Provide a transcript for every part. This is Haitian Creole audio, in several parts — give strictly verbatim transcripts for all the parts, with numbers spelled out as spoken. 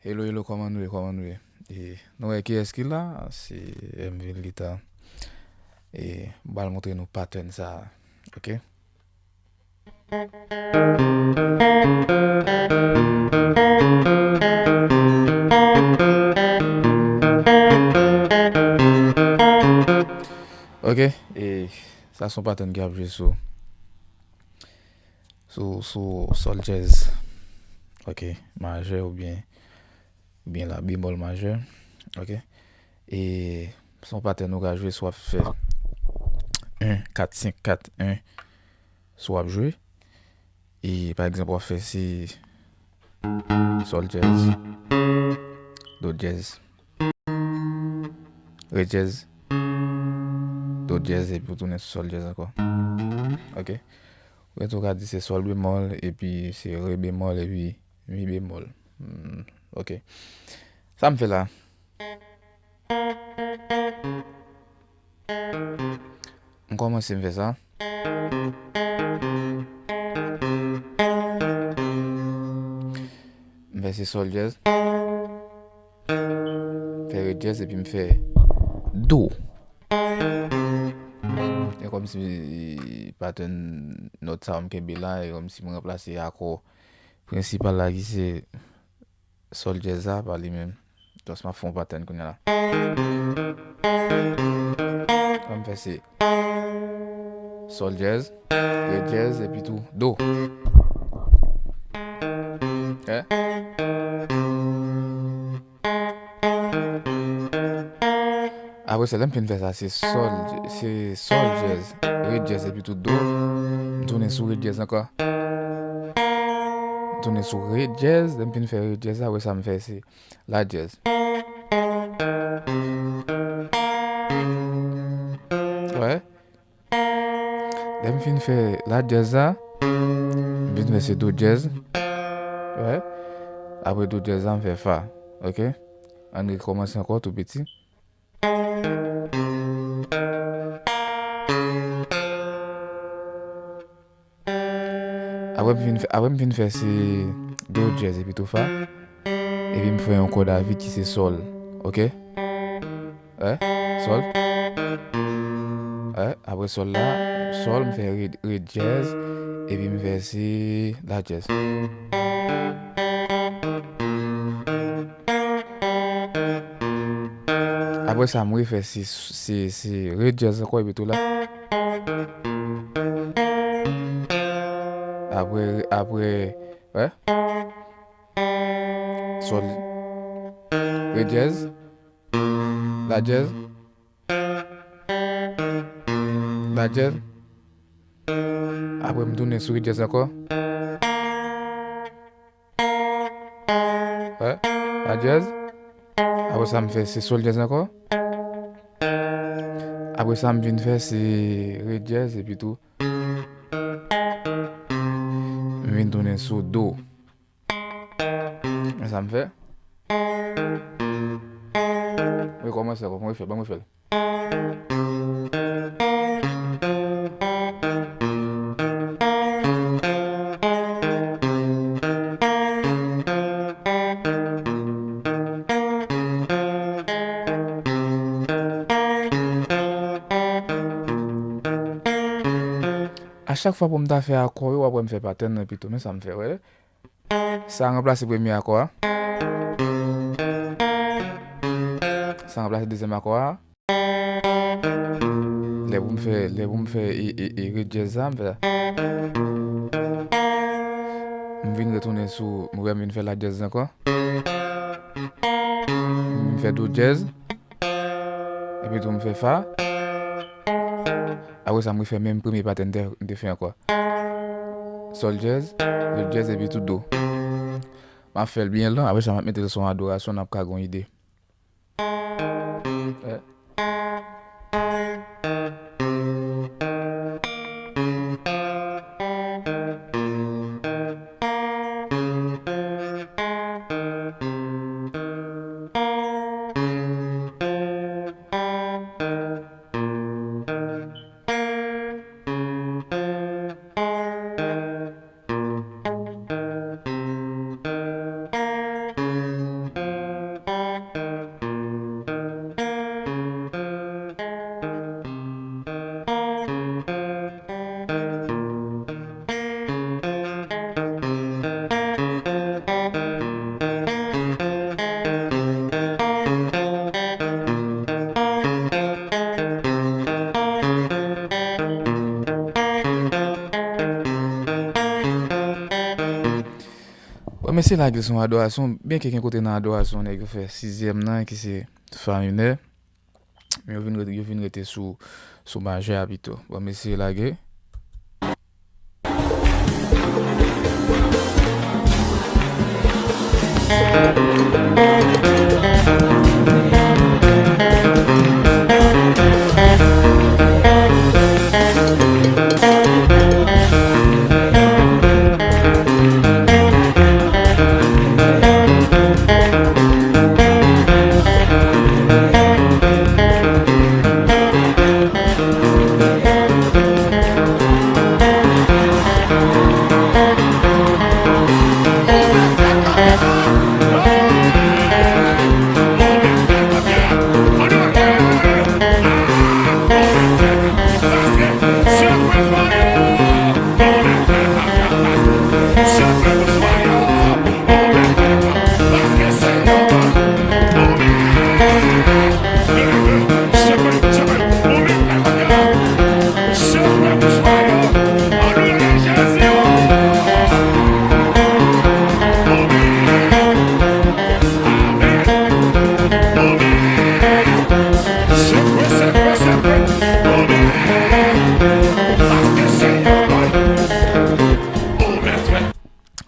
Hello, hello, kòman nou ye, kòman nou ye? E, nou wè kiyès ki la? Se M V Lita. E, m pral montre nou pattern sa a, oke? Oke, e sa se yon pattern ki ap jwe sou, sou, sou sòl djèz. Oke, majè oubyen, oubyen la, bemòl majè. Oke, e se yon pattern ou ka jwe, si w ap fè en, kat, senk, kat, en, si w ap jwe. E pa egzanp, w ap fè si sòl djèz, do djèz, re djèz, do djèz, epi w tounen sou sòl djèz ankò. Oke? Ou tou ka di se sòl bemòl, epi se re bemòl, epi mi bemòl. Hmm, oke. Sa m fè la. M kòmanse, m fè sa. M fè se sòl djèz. M fè re djèz epi m fè do. E kòmsi pattern nòt sa a m kenbe la, e kòmsi m ranplase akò prensipal la ki se sòl djèz la pa li menm. Donk, m ap fè yon pattern kounye a la. Sa m fè se sòl djèz, re djèz, epi tou do. Hein? Apre sa, lè m fin fè sa, se sòl, se sòl djèz, re djèz, epi tou do. M tounen sou re djèz ankò. M tounen sou re djèz, lè m fin fè re djèz la, apre sa m fè se la djèz. Wè. Lè m fin fè la djèz la, m vin fè se do djèz. Wè. Apre do djèz la, m fè fa. Oke? Ann rekòmanse ankò tou piti. Apre m fin fè, apre m fin fè se do djèz epi tou fa. Epi m fè yon kòd a vit ki se sòl. Oke? Wè, sòl. Wè, apre sòl la, sòl, m fè re, re djèz, epi m fè se la djèz. Apre sa, m refè se, se, se re djèz ankò, epi tou la. Apre, apre, wè. Sòl. Re djèz. La djèz. La djèz. Apre m tounen sou re djèz ankò. Wè, la djèz. Apre sa m fè se sòl djèz ankò. Apre sa m vin fè se re djèz epi tou m vin tounen sou do. Men sa m fè. Rekòmanse ankò, ban m refè, ban m refè l. A chak fwa pou m ta fè akò yo, w ap wè m fè patèn nan pito. Men sa m fè, wè. Sa ranplase premye akò a. Sa ranplase dezyèm akò a. Lè pou m fè, lè pou m fè e, e, e, re dyèz la, m fè sa. M vin retounen sou, m wè m vin fè la dyèz ankò. M vin fè do dyèz. Epi tou m fè fa. Apre sa, m refè menm premye patèn m te, m te fè ankò. Sòl dyèz, re dyèz epi tou do. M ap fè l byen lan, apre sa m ap mete l sou yon adorasyon, n ap ka gen yon ide. Mesye lage l sou adorasyon, byen ke gen kote nan adorasyon nèg yo fè sizyèm nan ki se fa minè. Men yo vin rete, yo vin rete sou, sou majè a pito. Bon, mesye lage.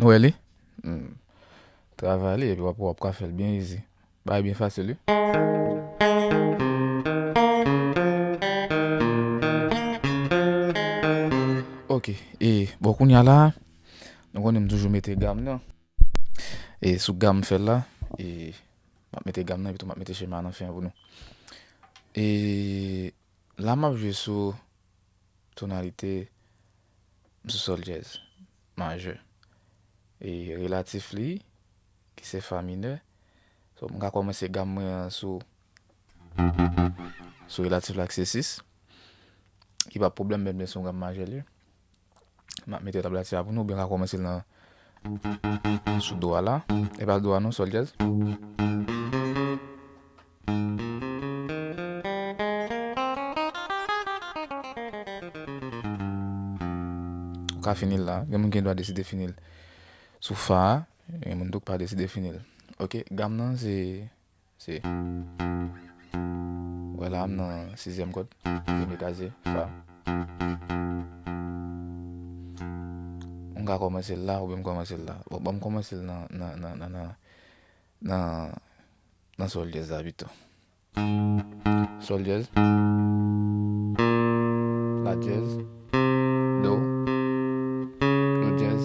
Nou wè li? Hmm. Travay li, epi w ap, w ap ka fè l byen izi. Bagay byen fasil, wi. Ok, e, bon, kounye a la, nou konnen m toujou mete gam nan. E sou gam m fè l la, e, m ap mete gam nan, epi tou m ap mete chema nan fen pou nou. E la, m ap jwe sou tonalite, m sou sòl dyèz majè. E relatif li, ki se fa minè. So, m ka kòmanse gam mwen an sou, sou relatif la, ki se sis. Ki pa pwoblèm, menm lè se yon gam majè li ye. M ap mete tablati a pou nou, oubyen m ka kòmanse l nan, sou do a la. E pa do a non, sòl dyèz. Ou ka fini l la. Gen moun gen dwa deside fini l sou fa a. Gen moun tou k pa deside fini l. Ok, gam nan se, se. Wè la, m nan sizyèm kòd. Premye kazye, fa. M ka kòmanse l la, oubyen m kòmanse l la. Bon, ban m kòmanse l nan, nan, nan, nan, nan, nan, nan sòl dyèz la pito. Sòl dyèz. La dyèz. Do. Do dyèz.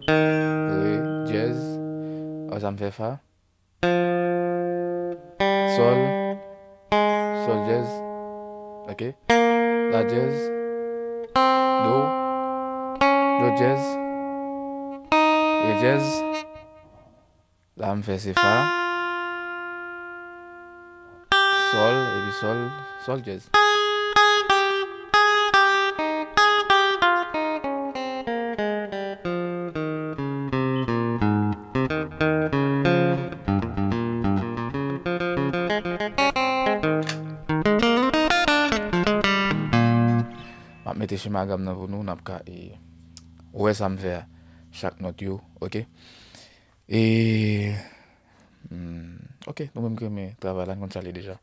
Re dyèz. Apre sa m fè fa. Sòl. Sòl dyèz. Ok. La dyèz. Do. Do dyèz. Re dyèz. La m fè se fa, sòl, epi sòl, sòl dyèz. M ap mete chema gam nan pou nou, n ap ka, e, wè sa m fè a, chak nòt yo, ok? E, hmm, ok, nou menm ki renmen travay la, n konn sa l ye deja.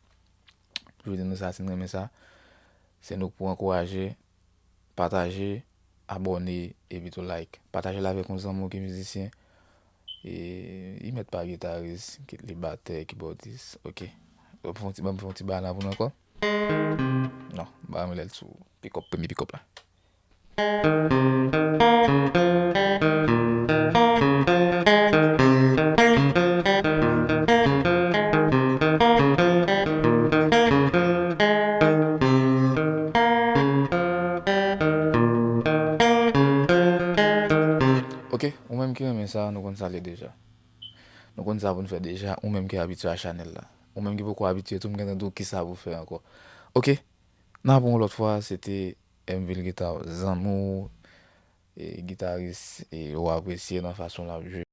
Toujou di nou sa, si n renmen sa, se nou k pou ankouraje, pataje, abòne, epi tou like. Pataje l avèk yon zanmi w ki mizisyen. E, li mèt pa gitaris, kit li batè, kibòdis, ok. Ban m fè yon ti, ban m fè yon ti bagay la pou nou ankò. Non, m pa renmen lè l sou pikòp, premye pikòp la. Ok, ou menm ki renmen sa, nou konn sa l ye deja. Nou konn sa pou n fè deja, ou menm ki abitye a chanèl la. Ou menm ki poko abitye tou, m gentan di w kisa pou fè ankò. Ok, n a pou yon lòt fwa, se te M Ville Guitar, zanmi w, e, gitaris, e, ou apresye nan fason l ap jwe.